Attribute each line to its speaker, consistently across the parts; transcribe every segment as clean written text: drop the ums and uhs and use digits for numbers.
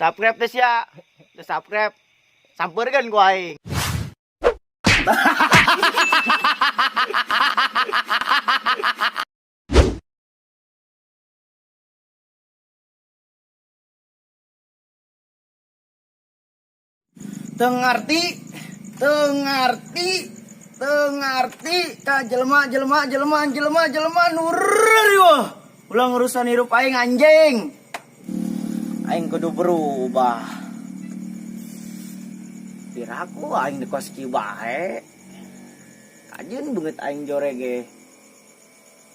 Speaker 1: Subscribe teh sia. Teu subscribe. Sampeurkeun ku aing. Teu ngarti, teu ngarti, teu ngarti ka jelema jelema jelema jelema jelema nu riweuh. Ulah ngurusan hirup aing, anjing. Aing kudu berubah. Piraku aing di kos kieu bae. Kajeun beungeut aing jore ge.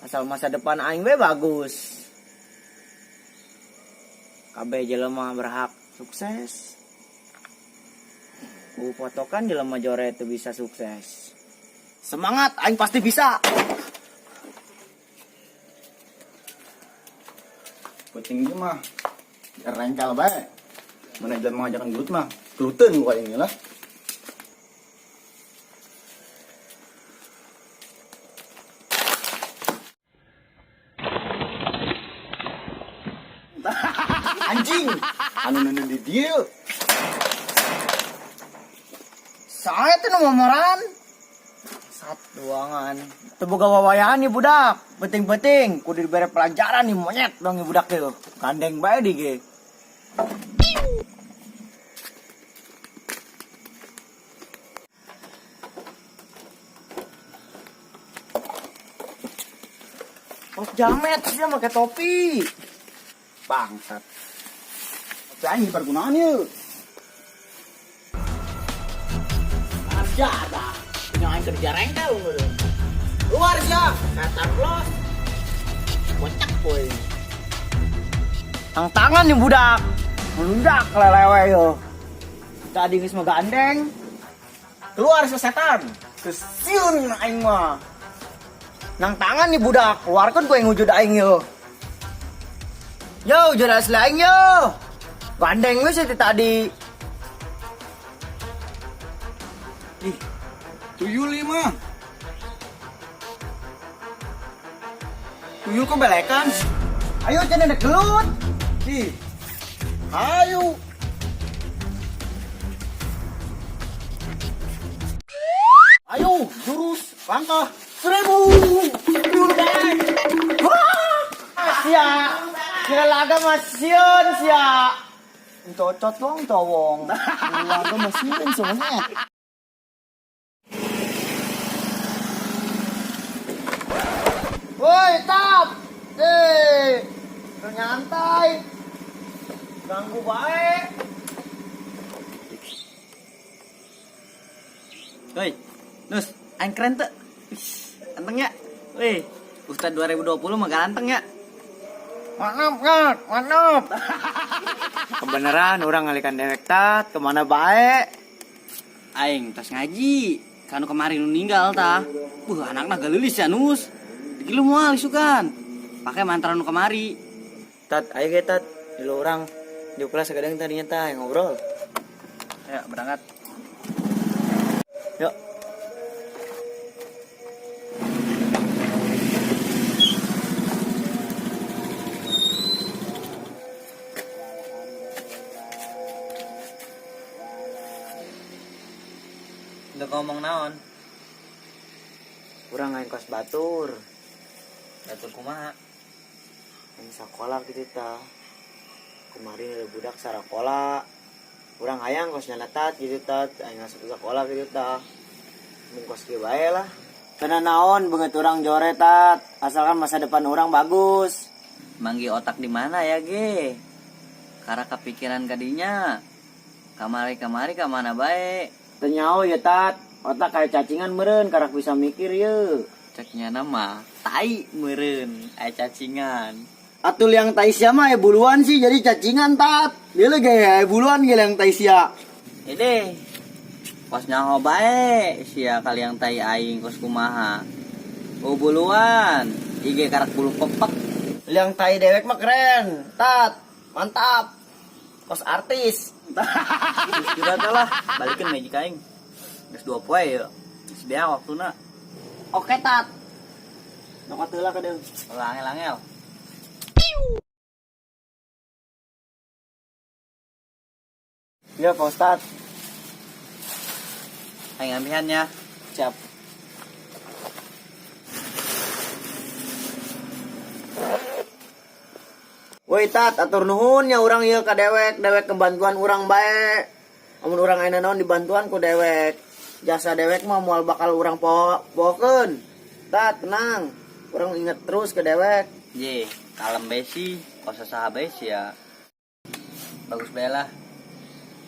Speaker 1: Asal masa depan aing we bagus. Kabeh jelema berhak sukses. Ku potokan jelema jore itu bisa sukses. Semangat, aing pasti bisa.
Speaker 2: Penting ieu mah rengkel bae. Mana jelema ngajakan gelut mah, geluteun ku aing lah. Anjing, anu neundeun di dieu.
Speaker 1: Saya tuh nomoran. Sat duangan. Teu boga wawayahan nih budak. Penting-penting kudu dibere pelajaran nih monyet dong nih budak tuh. Gandeng bae di ge. Oh, jamet sih pakai topi.
Speaker 2: Bangsat. Tapi aing pergunaan ieu.
Speaker 1: Kerja dah. Punya aing kerja rengkel lu. Luar sia, setan los. Kocak boy. Tang tangan nih budak. Melundak lelewe yo. Tadi geus mah gandeng. Keluar sesetan. Kesiun aing mah. Nang tangan nih budak, keluarkan ku yang wujud aing yo. Yo, wujud asli aing yo. Gandeng we sih tadi.
Speaker 2: Ih, tuyul ieu mah.
Speaker 1: Tuyul kok belekan? Ayo jangan ada gelut.
Speaker 2: Ih, ayo. Ayo, jurus langkah 1000.
Speaker 1: Tuyul bang. Wah, sia. Kira laga masieun sia. Cocot dong cowong. Laga masieun semuanya. Woi, tap. Eh, nyantai. Ganggu bae.
Speaker 3: Woi, Nus, aing keren tuh. Ganteng ya? Wih, Ustad 2020 mah ganteng ya.
Speaker 1: Mantap, kan? Mantap. Kebenaran orang ngalikan dewek tat, kemana bae?
Speaker 3: Aing tas ngaji, kanu kemarin nu ninggal tah. Buh, anakna galeulis ya, Nus. Digilu moal isukan. Pakai mantra nu kamari.
Speaker 1: Tat, ayo ge tat. Dulu orang di kelas kadang tadinya tah yang ngobrol.
Speaker 3: Ayo berangkat.
Speaker 1: Yuk.
Speaker 3: Udah ngomong naon?
Speaker 1: Urang aing kos batur.
Speaker 3: Batur kumaha?
Speaker 1: Aing sekolah gitu ta. Kemarin ada budak sarakola. Urang hayang kos nyana tat gitu tat, aing asup sekolah gitu ta. Mun kos kieu bae lah. Karena naon beungeut urang jore tat, asalkan masa depan orang bagus.
Speaker 3: Manggi otak di mana ya ge? Karena kepikiran kadinya. Kamari-kamari ka mana bae?
Speaker 1: Teu nyaho ya tat, otak kayak cacingan meureun karak bisa mikir ye.
Speaker 3: Ceknya nama tai meureun aya cacingan.
Speaker 1: Atul yang tai sia mah aya buluan sih jadi cacingan tat. Dia lagi aya buluan ge yang tai sia.
Speaker 3: Ini kos nyaho bae sia kali yang tai aing kos kumaha. Oh buluan, ige karak bulu pepek.
Speaker 1: Liang tai dewek mah keren, tat. Mantap. Kos artis.
Speaker 3: Terus juga tuh lah, balikin magic aing. Geus 2 poe ya. Geus beak waktuna.
Speaker 1: Oke tat. Nyokot heula ka deung.
Speaker 3: Ulah angel-angel.
Speaker 1: Ya, Pak Ustad.
Speaker 3: Aing ambihan ya.
Speaker 1: Siap. Woi Tat, atur nuhun ya urang ieu ka dewek, dewek kebantuan urang bae. Amun urang aya naon dibantuan ku dewek. Jasa dewek mah moal bakal urang pohokeun. Tat, tenang. Urang inget terus ke dewek.
Speaker 3: Ye, kalem bae sih, kos saha bae sih ya. Bagus bae lah.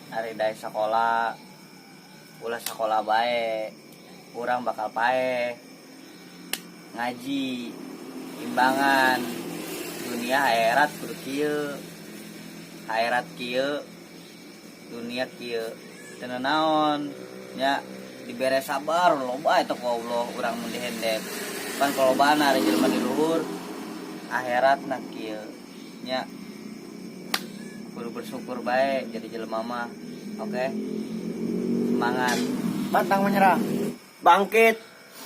Speaker 3: Ari dae sekolah, ulah sekolah bae. Urang bakal paeh. Ngaji, imbangan, dunia akhirat kudu kieu. Akhirat kieu, dunia kieu. Teu naon nya dibere sabar loba eta ku Allah urang mun dihendep. Pan kalobana ari jelema di luhur akhirat na kieu nya kudu bersyukur bae jadi jelema mah. Oke. Semangat.
Speaker 1: Pantang menyerah. Bangkit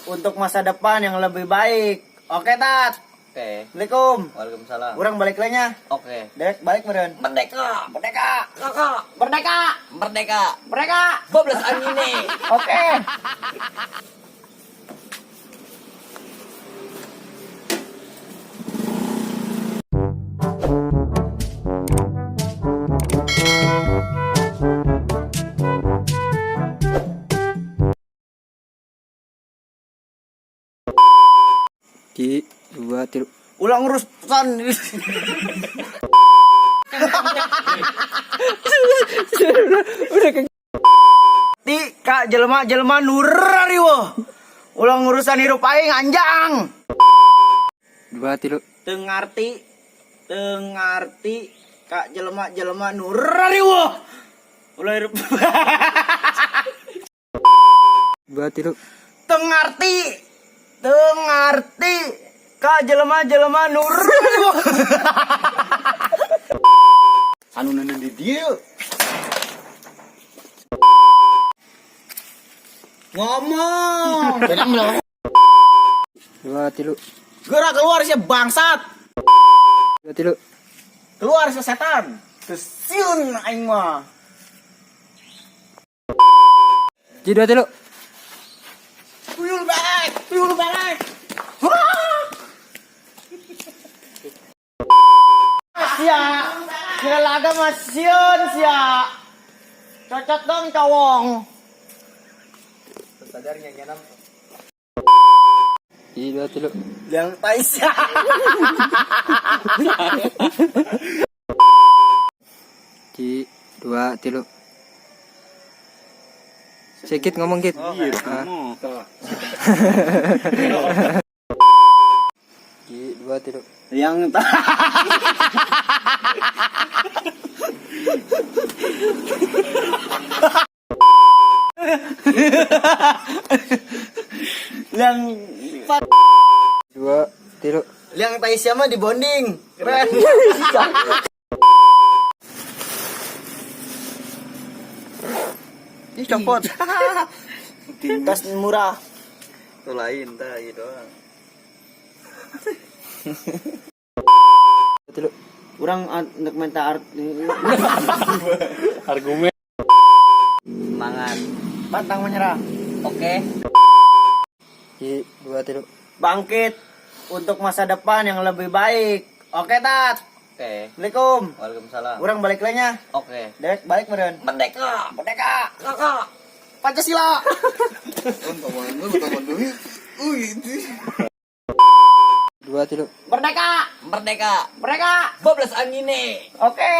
Speaker 1: untuk masa depan yang lebih baik. Oke, Tat.
Speaker 3: Oke.
Speaker 1: Assalamualaikum.
Speaker 3: Waalaikumsalam.
Speaker 1: Urang balik lagi.
Speaker 3: Oke.
Speaker 1: Dewek balik meureun.
Speaker 3: Merdeka.
Speaker 1: Merdeka.
Speaker 3: Kakak.
Speaker 1: Merdeka.
Speaker 3: Merdeka.
Speaker 1: Merdeka.
Speaker 3: Bablas angine.
Speaker 1: Oke.
Speaker 4: Di dua tilu.
Speaker 1: Ulang urusan.
Speaker 4: Udah ke
Speaker 1: Ti ka jelema-jelema nu riweuh. Ulang urusan hirup aing anjang.
Speaker 4: Dua tilu.
Speaker 1: Teu ngarti, teu ngarti ka jelema-jelema nu riweuh. Ulah hirup.
Speaker 4: Dua tilu.
Speaker 1: Teu ngarti, teu ngarti ka jelema-jelema nu riweuh.
Speaker 2: Anu neundeun di dieu.
Speaker 1: Ngomong.
Speaker 4: Dua tilu.
Speaker 1: Gerak keluar sih bangsat.
Speaker 4: Dua tilu.
Speaker 1: Keluar sih setan. Kesiun aing mah.
Speaker 4: Ji dua tilu.
Speaker 1: Tuyul balik, tuyul balik. Wah. Sia, kira laga mah sieun sia. Cocok dong cowong. Sadarnya nyanam.
Speaker 4: Ji dua tilu.
Speaker 1: Yang tai sia.
Speaker 4: Ji dua tilu. Sedikit ngomong Git.
Speaker 2: Iya,
Speaker 4: Ah.
Speaker 2: ngomong.
Speaker 4: Ji dua tilu.
Speaker 1: Yang tai. Yang
Speaker 4: Dua tilu.
Speaker 1: yang tai sia mah di bonding. Keren. Ih copot. Tas murah.
Speaker 3: Itu lain tah ieu doang.
Speaker 4: Dua tilu.
Speaker 1: Urang untuk minta art.
Speaker 4: Argumen.
Speaker 3: Semangat.
Speaker 1: Pantang menyerah.
Speaker 3: Oke.
Speaker 4: Ji dua tilu.
Speaker 1: Bangkit untuk masa depan yang lebih baik. Oke, Tat.
Speaker 3: Oke.
Speaker 1: Assalamualaikum.
Speaker 3: Waalaikumsalam.
Speaker 1: Urang balik lagi.
Speaker 3: Oke.
Speaker 1: Dewek balik meureun.
Speaker 3: Merdeka.
Speaker 1: Merdeka.
Speaker 3: Kakak.
Speaker 1: Pancasila.
Speaker 4: Dua tilu.
Speaker 1: Merdeka.
Speaker 3: Merdeka.
Speaker 1: Merdeka.
Speaker 3: Bablas angine.
Speaker 1: Oke.